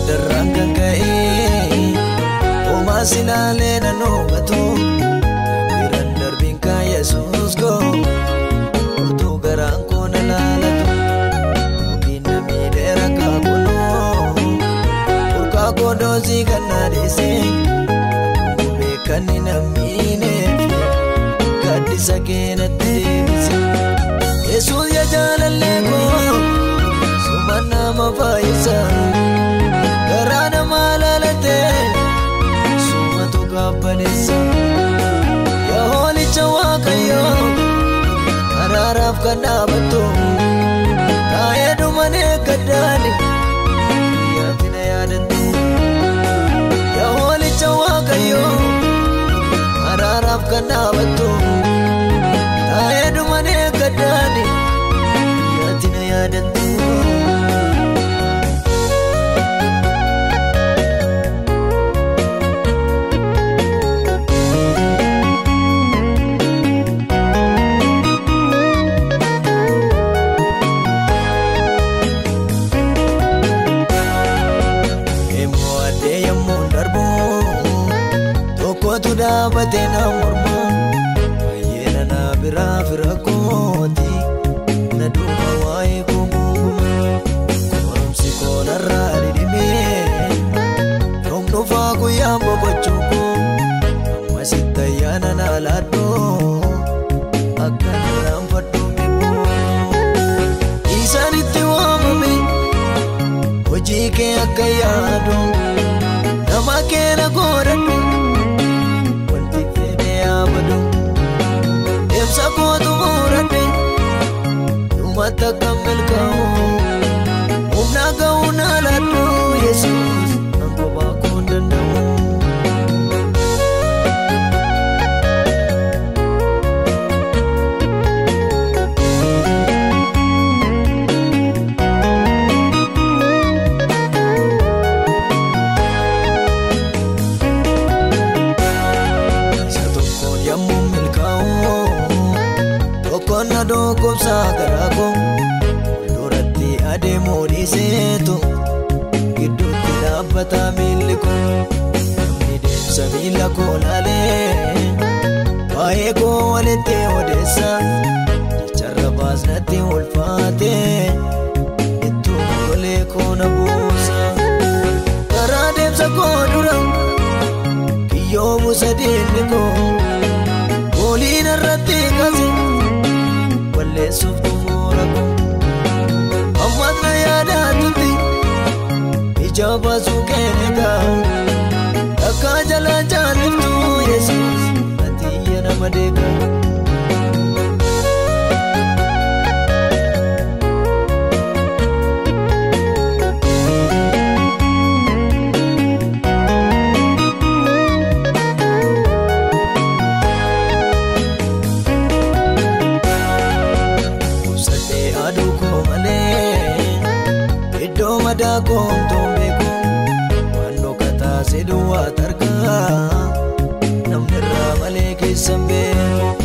Gaddarraan kan ka'e homaa silaalee nan hubatu biraan darbiin kan Yesuus koo utuu garaan koo na laalatu yookiin na miidheera kaakunoo burqaa koo doosii kan na dhiise beekan na miineef gaddisa kee natti deebise Yesuus yaa jaalallee koo suma nama fayyisa. Garaa nama laalatee sumatu qabbaneessa yaa hoolicha Waaqayyoo araaraaf kan dhaabattu taa'ee dhumanee gaddaani guyyaatti na yaadattu yaa hoolicha Waaqayyoo araaraaf kan dhaabattu taa'ee dhumanee gaddaani guyyaatti na yaadattu. Tokkotu dhaabatee na morma baay'ee na biraa fira kooti na duuba waa'ee koo guunguma qorumsi koo narraa dhidhimee yoom dhufaa guyyaan boqochuu koo ammasitti ayyaana na laadhoo akka irraanfadhu beeku isaanitti waamame hojii kee akka yaadu nama kee na godhadhu. Deemsa kootu muradhe dhumatti akka milkaa'u humna ga'uu na laadhu Yesuus kan kophaa koo hin danda'u. Isa tokkoon yommuu milkaa'u. Tokkoon dhukkubsaa garaa koo fuulduratti adeemuu dhiiseetu gidduutti dhaabbata miilli koo namni deemsa miila koo laalee waa'ee koo walitti odeessa jecharra baasnatti ulfaate ittuma golee koo na buusa karaa deemsa koo dura kiyyoo buusa diinni koo gooliin irratti kaase. Balleessuuf xumura koo ammas na yaadatutti ija baasuu keenegaa akka jala jaaliftu Yesuus ati iyya nama deegaa. Iddoo madaa koomtoon beeku waan dhokataa si duwwaa tarkaa namni irraa malee keessan beeku